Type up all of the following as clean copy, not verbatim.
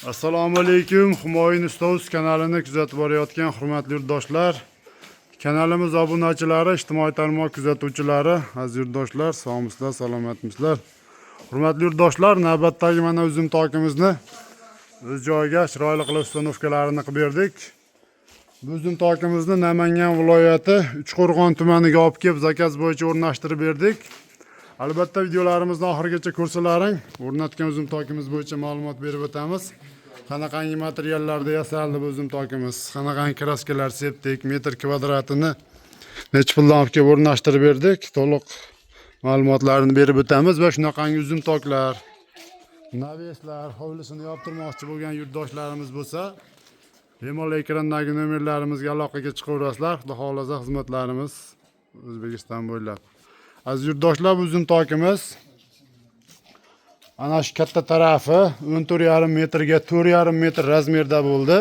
Assalomu alaykum, Humoyun Ustoz kanalini kuzatib borayotgan hurmatli yurtdoshlar, kanalimiz obunachilari, ijtimoiy tarmoq kuzatuvchilari, aziz yurtdoshlar, sog'misizlar, salomatmisizlar? Hurmatli yurtdoshlar, navbatdagi mana uzum tokimizni o'z joyiga chiroyli qilib установка larini qilib berdik. Bu uzum tokimizni Namangan viloyati Uchqo'rg'on tumaniga olib kelib, заказ bo'yicha o'rnashtirib berdik. Albatta, videolarimizni oxirigacha ko'rsalaring, o'rnatgan uzum tokimiz bo'yicha ma'lumot berib o'tamiz. Qanaqangi materiallarda yasaldi bu uzum tokimiz, qanaqangi краска lar sepdik, metr kvadratini necha puldan olib kelib o'rnashtirib berdik, to'liq ma'lumotlarni berib o'tamiz va shunaqangi uzum toklar, навес lar, hovlisini yoptirmoqchi bo'lgan yurtdoshlarimiz bo'lsa, bemalol ekrandagi nomerlarimizga aloqaga chiqaverasizlar. Xudo xohlasa, xizmatlarimiz O'zbekiston bo'ylab. Aziz yurtdoshlar, bu uzum tokimiz ana shu katta tarafi 14,5 metrga 4,5 metr размер da bo'ldi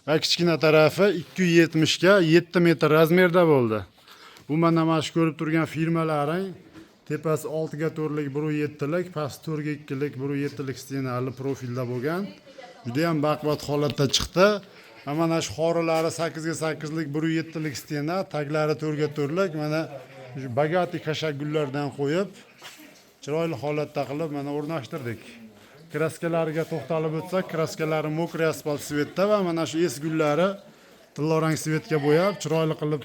va kichkina tarafi 270 ga 7 metr размер da bo'ldi. Bu mana shu ko'rib turgan firmalaring tepasi 6 ga 4 lik 1,7 lik, pasti 4 ga 2 lik 1,7 lik стена li profilda bo'lgan. Juda ham baquvvat holatda chiqdi. Va mana shu xorilari 8 ga 8 lik 1,7 lik стена, taglari 4 ga 4 lik, mana shu богатый kashak gullardan qo'yib, chiroyli holatda qilib mana o'rnashtirdik. Краска lariga to'xtalib o'tsak, краска lari мокрый asfalt цвет da va mana shu es gullari tillarang цвет ga bo'yab, chiroyli qilib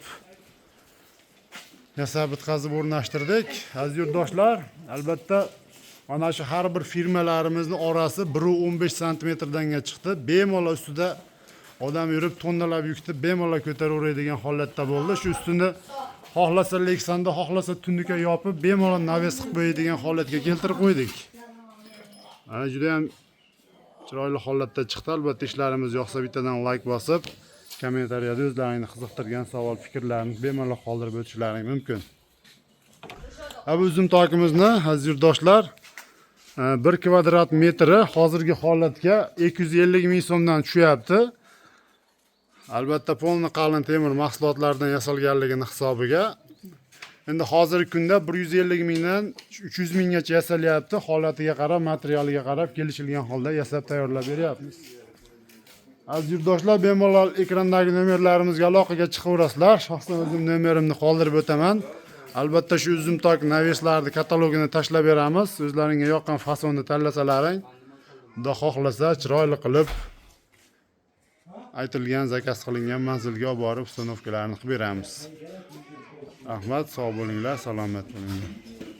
yasab bitkazib o'rnashtirdik. Aziz yurtdoshlar, albatta, mana shu har bir firmalarimizni orasi 1,15 santimetrdanga chiqdi. Bemalol ustida odam yurib, tonnalab yukni bemalol ko'taraveradigan holatda bo'ldi. Shu ustini xohlasa leksanda, xohlasa tunuka yopib, bemalol навес qilib qo'yadigan holatga keltirib qo'ydik. Mana juda ham chiroyli holatda chiqdi. Albatta, ishlarimiz yoqsa, bittadan layk bosib, kommentariyada o'zlaringni qiziqtirgan savol, fikrlarni bemalol qoldirib o'tishlaring mumkin. Ha, bu uzum tokimizni, aziz yurtdoshlar, 1 kvadrat metri hozirgi holatga 250 ming so'mdan tushyapti. Albatta, полный qalin temir mahsulotlardan yasalganligini hisobiga. Endi hozirgi kunda 150 mingdan 300 minggacha yasalyapti. Holatiga qarab, materialiga qarab kelishilgan holda yasab tayyorlab beryapmiz. Aziz yurtdoshlar, bemalol ekrandagi nomerlarimizga aloqaga chiqaverasizlar. Shaxsan o'zim nomerimni qoldirib o'taman. Albatta, shu uzumtok навес larni katalogini tashlab beramiz. O'zlaringga yoqqan fasonni tanlasalaring, Xudo xohlasa, chiroyli qilib aytilgan, заказ qilingan manzilga olib borib, установка larni qilib beramiz. Rahmat, sog' bo'linglar, salomat bo'linglar.